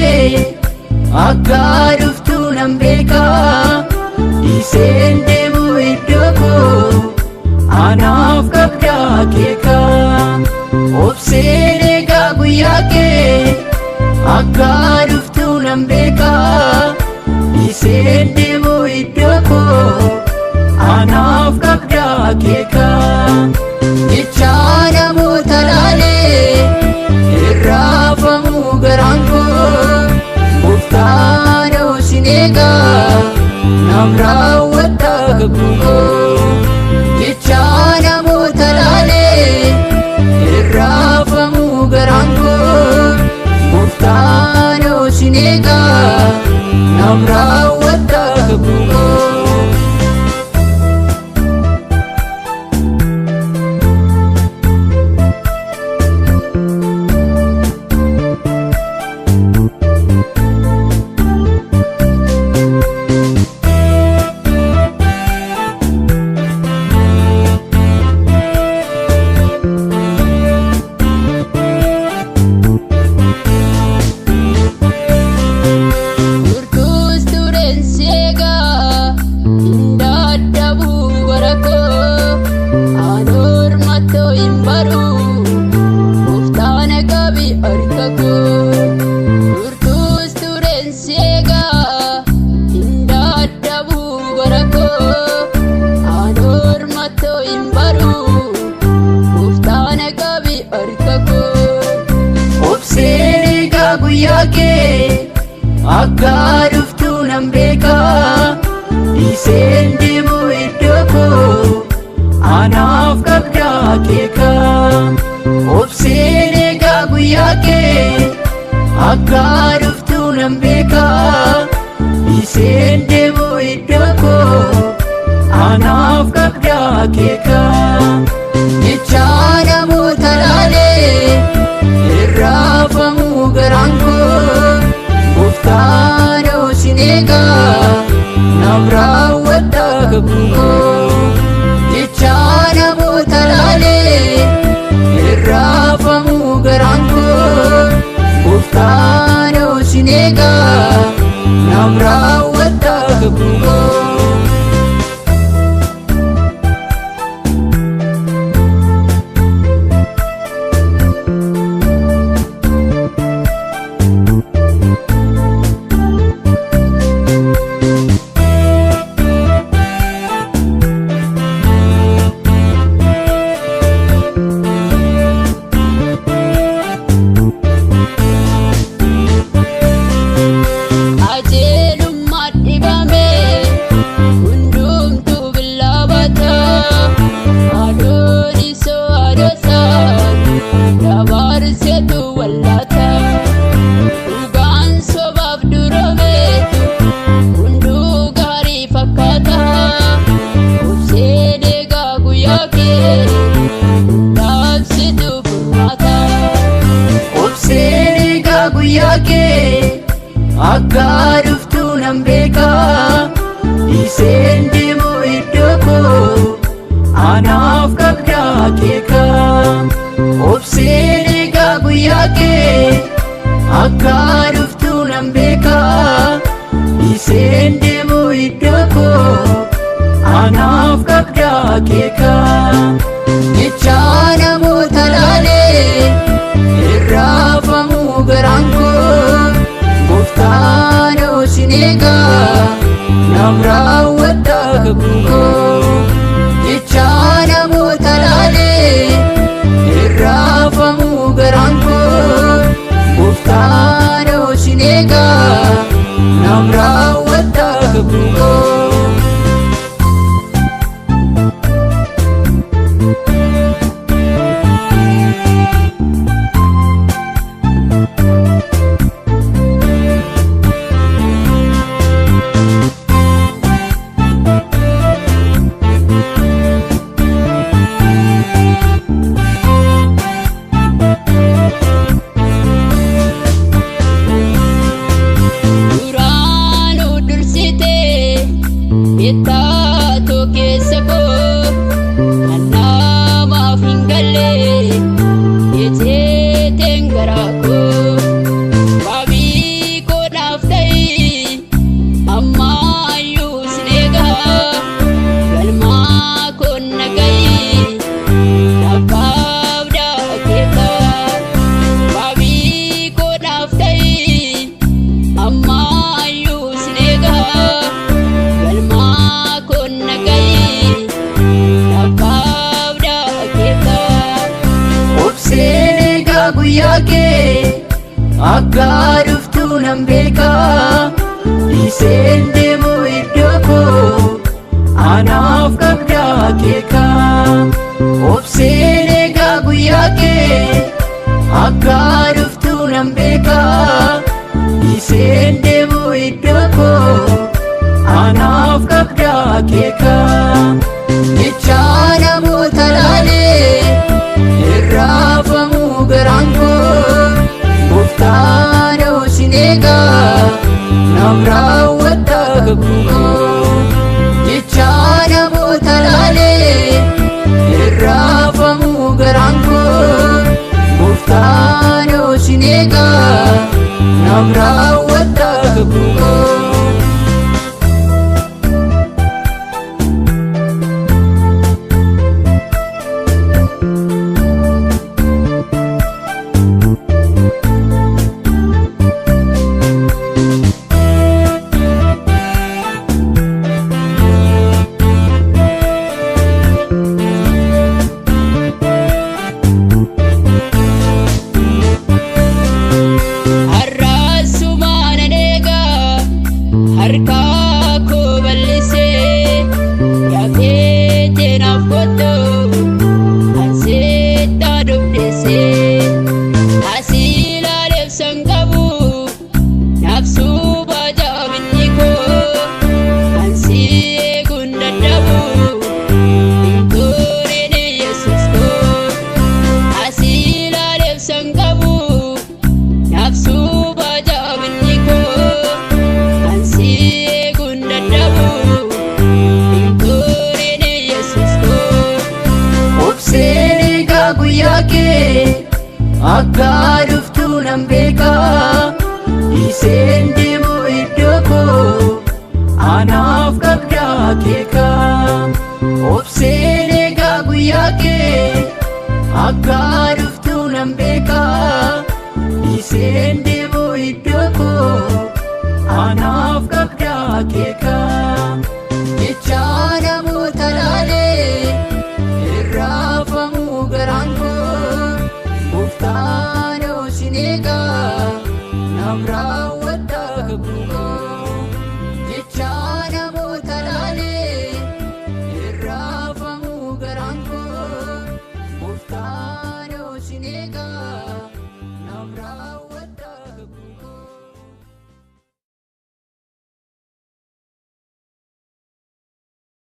kee akka dhuftu nan beekaa. Dhiiseen deemu iddoo koo anaaf qabdaa keekaa. Obseen eegaa guyyaa kee akka dhuftu nan beekaa. Dhiiseen deemu iddoo koo anaaf qabdaa keekaa. Jecha namoota laalee irraafamuu garaan koo, gooftaan sin eegaa, naaf raawwatta kakuu koo. Jecha namoota laalee irraafamuu garaan koo, gooftaan sin eegaa, naaf raawwatta kakuu koo. Turtuus tureen seegaa hin dadhabuu bara koo, aan ormattoo hin baru, gooftaan qabi harka koo. Turtuus tureen seegaa hin dadhabuu bara koo, aan ormattoo hin baru, gooftaan qabi harka koo. Obseen eegaa guyyaa kee akka dhuftu nan beekaa. Dhiiseen deemu iddoo koo anaaf qabdaa keekaa. Obseen eegaa guyyaa kee akka dhuftu nan beekaa. Dhiiseen deemu iddoo koo anaaf qabdaa keekaa. Jecha namoota laalee irraafamuu garaan koo, gooftaan sin eegaa, naaf raawwatta kakuu koo. Jecha namoota laalee irraafamuu garaan koo, gooftaan sin eegaa, naaf raawwatta kakuu koo. Qajeelummaa dhibame hundumtuu billaabata, adoon isoo adoosaan dabarseetu wallaata, dhugaan sobaaf duromeetu hunduu gaarii fakkaata. Obseen eegaa guyyaa kee dhaabsitu furmaata. Obseen eegaa guyyaa kee akka dhuftu nan beekaa. Dhiiseen deemu iddoo koo anaaf qabdaa keekaa. Obseen eegaa guyyaa kee akka dhuftu nan beekaa. Dhiiseen deemu iddoo koo anaaf qabdaa keekaa. Jecha namoota laalee irraafamuu garaan koo, gooftaan sin eegaa, naaf raawwatta kakuu koo. Jecha namoota laalee irraafamuu garaan koo, gooftaan sin eegaa, naaf raawwatta kakuu koo. Duraanuu dursitee yettaatoo keessa koo, kan namaaf hin galle ejjeeteen garaa koo. Wabii guyyaa kee akka dhuftu nan beeka. Dhiiseen deemu iddoo koo anaaf qabda akeeka. Obseen eegaa guyyaa kee akka dhuftu nan beeka. Dhiiseen deemu iddoo koo anaaf qabda akeeka. Jecha namoota laalee irraafamuu garaan koo, gooftaan sin eegaa naaf raawwata kakuu koo. Jecha namoota laalee irraafamuu garaan koo, gooftaan sin eegaa naaf raawwata kakuu koo. Har'aasumaan eegaa harka koo bal'isee yaafeetee naaf kottu anseettaa dubdesee asii ilaaleef san qabu naaf suuba jaabinni koo ansii eeguun dadhabu hin turine Yesuus koo asii ilaaleef san qabu. Naafsuuba jaabinni koo ansii eeguun dadhabu hin turine Yesuus koo. Obseen eegaa guyyaa kee akka dhuftu nan beeka. Dhiiseen deemu iddoo koo anaaf qabda akeeka. Obseen eegaa guyyaa kee akka dhuftu nan beeka. Dhiiseen deemu iddoo koo anaaf qabda akeeka. Jecha namoota laalee irraafamuu garaan koo, gooftaan sin eegaa naaf raawwata.